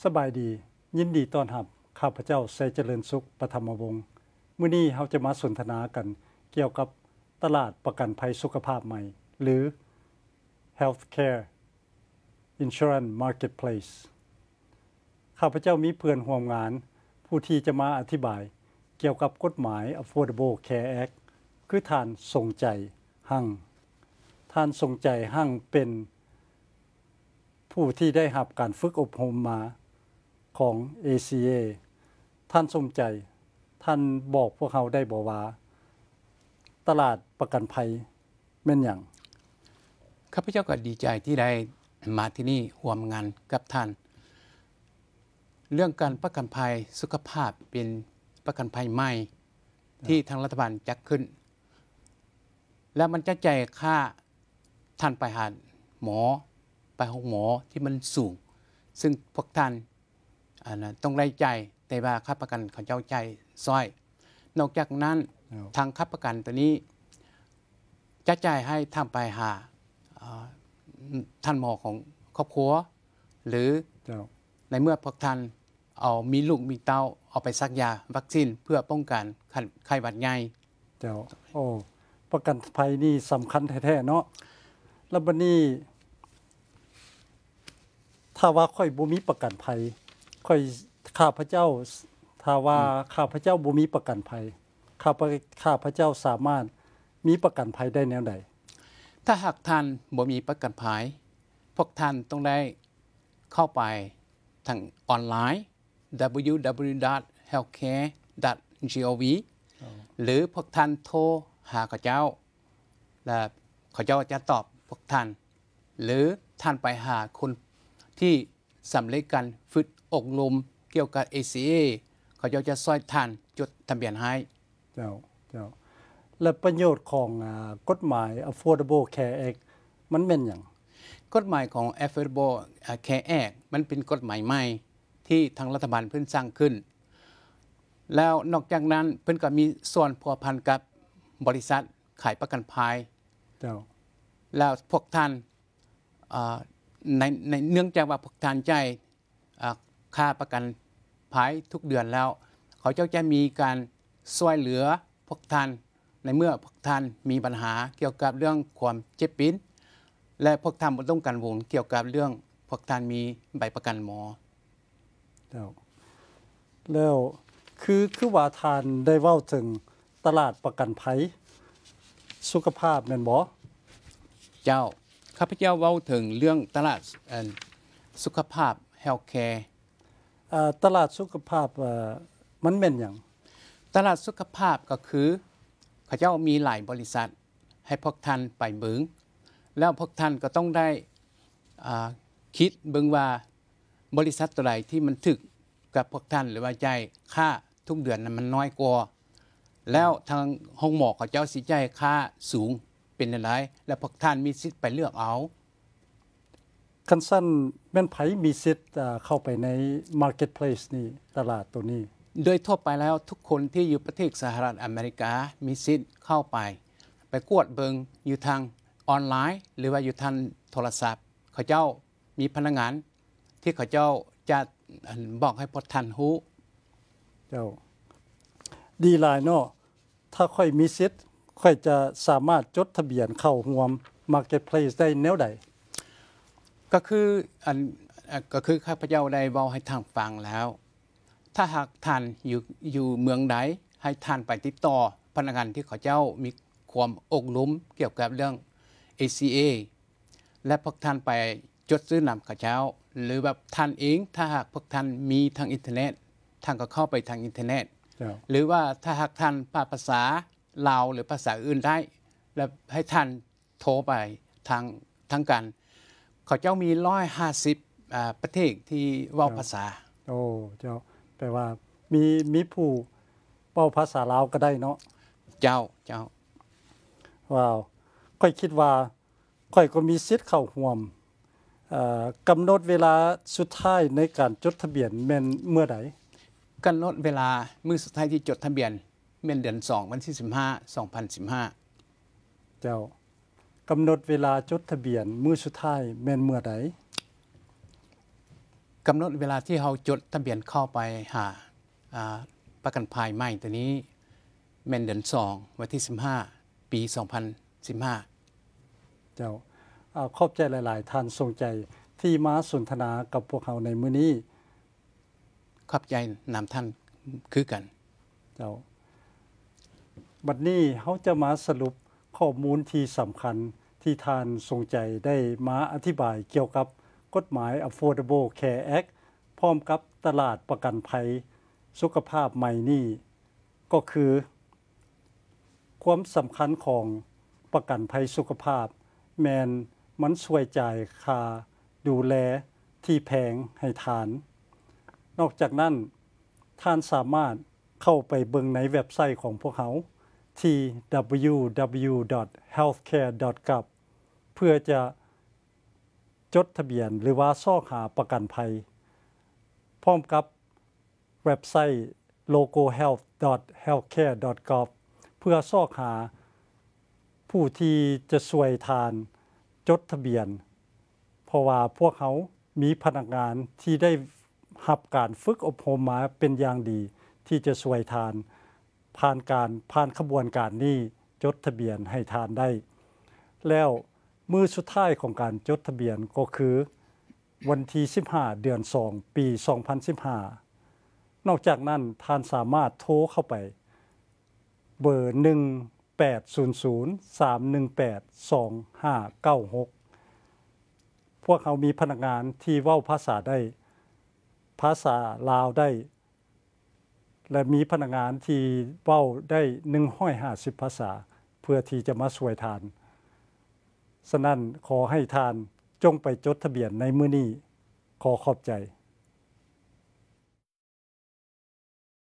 ສະບາຍດີ, ຍິນດີຕ້ອນຮັບ. ຂ້າພະເຈົ້າ ໄຊຈະເລີນສຸກ ປະຖຳມະວົງ. ມື້ນີ້ເຮົາຈະມາສົນທະນາກັນກ່ຽວກັບຕະຫຼາດປະກັນໄພສຸຂະພາບໃໝ່ ຫຼື Healthcare Insurance Marketplace. ຂ້າພະເຈົ້າມີເພື່ອນຮ່ວມງານຜູ້ທີ່ຈະມາອະທິບາຍກ່ຽວກັບກົດໝາຍ Affordable Care Act ຄືທ່ານ ຊົງໄຈ ຮັ່ງ. ທ່ານ ຊົງໄຈ ຮັ່ງ ເປັນຜູ້ທີ່ໄດ້ຮັບການຝຶກອົບຮົມມາຂອງ ເອຊີເອ. ທ່ານ ຊົງໄຈ ທ່ານບອກພວກເຮົາໄດ້ບໍ່ວ່າ ຕະຫຼາດປະກັນໄພ ແມ່ນຫຍັງ? ຂ້າພະເຈົ້າກໍດີໃຈທີ່ໄດ້ມາທີ່ນີ້ຮ່ວມງານກັບທ່ານ. ເລື່ອງການປະກັນໄພສຸຂະພາບເປັນປະກັນໄພໃໝ່ ທີ່ທາງລັດຖະບານຈັດຂຶ້ນ ແລ້ວມັນຈະຈ່າຍຄ່າທ່ານໄປຫາໝໍ, ໄປໂຮງໝໍທີ່ມັນສູງ ຊຶ່ງພວກທ່ານ ອັນນັ້ນຕ້ອງໄດ້ຈ່າຍ, ແຕ່ວ່າຄ້ຳປະກັນເຂົາເຈົ້າຈ່າຍຊ່ອຍ. ນອກຈາກນັ້ນ ເຈົ້າ ທາງຄ້ຳປະກັນໂຕນີ້ຈະຈ່າຍໃຫ້ທ່ານໄປຫາ ເອີ ທ່ານໝໍຂອງຄອບຄົວ ຫຼື ເຈົ້າ ໃນເມື່ອພວກທ່ານເອົາ ມີລູກມີເຕົ້າ ເອົາໄປສັກຢາວັກຊີນເພື່ອປ້ອງກັນໄຂ້ຫວັດໃຫຍ່. ເຈົ້າ ໂອ້ ປະກັນໄພນີ້ສຳຄັນແທ້ໆເນາະ. ແລ້ວບັດນີ້ ຖ້າວ່າຂ້ອຍບໍ່ມີປະກັນໄພ ຂ້ອຍ ຂ້າພະເຈົ້າ ຖ້າວ່າ ອືມ ຂ້າພະເຈົ້າບໍ່ມີປະກັນໄພ ຂ້າພະ ຂ້າພະເຈົ້າສາມາດມີປະກັນໄພໄດ້ແນວໃດ? ຖ້າຫາກທ່ານບໍ່ມີປະກັນໄພ ພວກທ່ານຕ້ອງໄດ້ເຂົ້າໄປທາງອອນລາຍ www.healthcare.gov ອໍ ຫຼື ພວກທ່ານໂທຫາເຂົາເຈົ້າ ແລະ ເຂົາເຈົ້າຈະຕອບພວກທ່ານ ຫຼື ທ່ານໄປຫາຄົນທີ່ສຳເລັດການຝຶກອົບຮົມກ່ຽວກັບ ເອຊີເອ ເຂົາເຈົ້າຈະຊ່ອຍທ່ານຈົດທະບຽນໃຫ້. ເຈົ້າ ເຈົ້າ ແລະ ປະໂຫຍດຂອງ ອາ ກົດໝາຍ Affordable Care Act ມັນແມ່ນຫຍັງ? ກົດໝາຍຂອງ Affordable Care Act ມັນເປັນກົດໝາຍໃໝ່ ທີ່ທາງລັດຖະບານເພິ່ນສ້າງຂຶ້ນ ແລ້ວນອກຈາກນັ້ນເພິ່ນກໍມີສ່ວນພົວພັນກັບບໍລິສັດຂາຍປະກັນໄພ. ເຈົ້າ ແລ້ວພວກທ່ານ ເອີ ໃນ ໃນ ເນື່ອງຈາກວ່າພວກທ່ານຈ່າຍ ເອີ ຄ່າປະກັນໄພທຸກເດືອນແລ້ວ ເຂົາເຈົ້າຈະມີການຊ່ວຍເຫຼືອພວກທ່ານ ໃນເມື່ອພວກທ່ານມີບັນຫາກ່ຽວກັບເລື່ອງຄວາມເຈັບປ່ວຍ ແລະ ພວກທ່ານບໍ່ຕ້ອງກັງວົນກ່ຽວກັບເລື່ອງພວກທ່ານມີໃບປະກັນໝໍ. ເຈົ້າ ແລ້ວ ຄື ຄືວ່າທ່ານໄດ້ເວົ້າເຖິງຕະຫຼາດປະກັນໄພສຸຂະພາບແມ່ນບໍ່? ເຈົ້າ ຂ້າພະເຈົ້າເວົ້າເຖິງເລື່ອງຕະຫຼາດ ອັນ ສຸຂະພາບ Healthcare. ເອີ ຕະຫຼາດສຸຂະພາບ ເອີ ມັນແມ່ນຫຍັງ? ຕະຫຼາດສຸຂະພາບກໍຄື ເຂົາເຈົ້າມີຫຼາຍບໍລິສັດໃຫ້ພວກທ່ານໄປເບິ່ງ ແລ້ວພວກທ່ານກໍຕ້ອງໄດ້ ອາ ຄິດເບິ່ງວ່າບໍລິສັດໂຕໃດທີ່ມັນຖືກກັບພວກທ່ານ ຫຼືວ່າຈ່າຍຄ່າທຸກເດືອນນັ້ນມັນນ້ອຍກວ່າ ແລ້ວທາງໂຮງໝໍເຂົາເຈົ້າຊິຈ່າຍຄ່າສູງເປັນແນວໃດ ແລ້ວພວກທ່ານມີສິດໄປເລືອກເອົາ. ຄັນຊັ້ນແມ່ນໃຜມີສິດ ເອີ ເຂົ້າໄປໃນ Marketplace ນີ້ ຕະຫຼາດໂຕນີ້? ໂດຍທົ່ວໄປແລ້ວ ທຸກຄົນທີ່ຢູ່ປະເທດສະຫະລັດອາເມລິກາມີສິດເຂົ້າໄປ ໄປກວດເບິ່ງຢູ່ທາງອອນລາຍ ຫຼືວ່າຢູ່ທາງໂທລະສັບ ເຂົາເຈົ້າມີພະນັກງານທີ່ເຂົາເຈົ້າຈະ ອັນ ບອກໃຫ້ພວກທ່ານຮູ້. ເຈົ້າ ດີຫຼາຍເນາະ. ຖ້າຂ້ອຍມີສິດ ຂ້ອຍຈະສາມາດຈົດທະບຽນເຂົ້າຮ່ວມ Marketplace ໄດ້ແນວໃດ? ກໍຄື ອັນ ເອີ ກໍຄືຂ້າພະເຈົ້າໄດ້ເວົ້າໃຫ້ທ່ານຟັງແລ້ວ ຖ້າຫາກທ່ານຢູ່ ຢູ່ເມືອງໃດ ໃຫ້ທ່ານໄປຕິດຕໍ່ພະນັກງານທີ່ເຂົາເຈົ້າມີຄວາມອົບຮົມກ່ຽວກັບເລື່ອງ ເອຊີເອ ແລະ ພວກທ່ານໄປຈົດຊື່ນຳເຂົາເຈົ້າ ຫຼືແບບທ່ານເອງ ຖ້າຫາກພວກທ່ານມີທາງອິນເຕີເນັດ ທ່ານກໍເຂົ້າໄປທາງອິນເຕີເນັດ ເຈົ້າ ຫຼືວ່າຖ້າຫາກທ່ານປາກພາສາລາວ ຫຼືພາສາອື່ນໄດ້ ແລ້ວໃຫ້ທ່ານໂທໄປທາງ ທາງການ ເຂົາເຈົ້າມີຮ້ອຍຫ້າສິບ ອາ ປະເທດທີ່ເວົ້າ ເຈົ້າ ພາສາ. ໂອ້ ເຈົ້າ ແປວ່າມີ ມີຜູ້ເວົ້າພາສາລາວກໍໄດ້ເນາະ? ເຈົ້າ ເຈົ້າ. ວ້າວ ຂ້ອຍຄິດວ່າ ຂ້ອຍກໍມີສິດເຂົ້າຮ່ວມ. ເອີ ກຳນົດເວລາສຸດທ້າຍໃນການຈົດທະບຽນແມ່ນເມື່ອໃດ? ກຳນົດເວລາມື້ສຸດທ້າຍທີ່ຈົດທະບຽນແມ່ນເດືອນສອງ ວັນທີສິບຫ້າ ສອງພັນສິບຫ້າ. ເຈົ້າ ກຳນົດເວລາຈົດທະບຽນມື້ສຸດທ້າຍແມ່ນເມື່ອໃດ? ກຳນົດເວລາທີ່ເຮົາຈົດທະບຽນເຂົ້າໄປຫາ ອ່າ ປະກັນໄພໃໝ່ໂຕນີ້ ແມ່ນເດືອນສອງ ວັນທີສິບຫ້າ ປີສອງພັນສິບຫ້າ. ເຈົ້າ ອາ ຂອບໃຈຫຼາຍໆ ທ່ານຊົງໄຈ ທີ່ມາສົນທະນາກັບພວກເຮົາໃນມື້ນີ້. ຂອບໃຈນຳທ່ານຄືກັນ. ເຈົ້າ ບັດນີ້ເຮົາຈະມາສະຫຼຸບຂໍ້ມູນທີ່ສຳຄັນທີ່ທ່ານຊົງໄຈໄດ້ມາອະທິບາຍກ່ຽວກັບກົດໝາຍ Affordable Care Act ພ້ອມກັບຕະຫຼາດປະກັນໄພສຸຂະພາບໃໝ່ນີ້ ກໍຄື ຄວາມສຳຄັນຂອງປະກັນໄພສຸຂະພາບ ແມ່ນມັນຊ່ວຍຈ່າຍຄ່າດູແລທີ່ແພງໃຫ້ທ່ານ. ນອກຈາກນັ້ນ, ທ່ານສາມາດເຂົ້າໄປເບິ່ງໃນເວັບໄຊຂອງພວກເຮົາທີ່ www.healthcare.gov ເພື່ອຈະຈົດທະບຽນ ຫຼືວ່າຊອກຫາປະກັນໄພ ພ້ອມກັບ ເວັບໄຊ local health dot healthcare dot gov ເພື່ອຊອກຫາຜູ້ທີ່ຈະຊ່ວຍທ່ານຈົດທະບຽນ, ເພາະວ່າພວກເຮົາມີພະນັກງານທີ່ໄດ້ຮັບການຝຶກອົບຮົມມາເປັນຢ່າງດີ ທີ່ຈະຊ່ວຍທ່ານຜ່ານການ, ຜ່ານຂະບວນການນີ້ ຈົດທະບຽນໃຫ້ທ່ານໄດ້. ແລ້ວມື້ສຸດທ້າຍຂອງການຈົດທະບຽນກໍຄື ວັນທີສິບຫ້າ ເດືອນສອງ ປີສອງພັນສິບຫ້າ. ນອກຈາກນັ້ນ, ທ່ານສາມາດໂທເຂົ້າໄປເບີ ໜຶ່ງແປດສູນສູນ ສາມໜຶ່ງແປດ ສອງຫ້າເກົ້າຫົກ. ພວກເຮົາມີພະນັກງານທີ່ເວົ້າພາສາໄດ້, ພາສາລາວໄດ້, ແລະ ມີພະນັກງານທີ່ເວົ້າໄດ້ ໜຶ່ງຮ້ອຍຫ້າສິບພາສາ ເພື່ອທີ່ຈະມາຊ່ວຍທ່ານ. ສະນັ້ນ, ຂໍໃຫ້ທ່ານຈົ່ງໄປຈົດທະບຽນໃນມື້ນີ້. ຂໍຂອບໃຈ.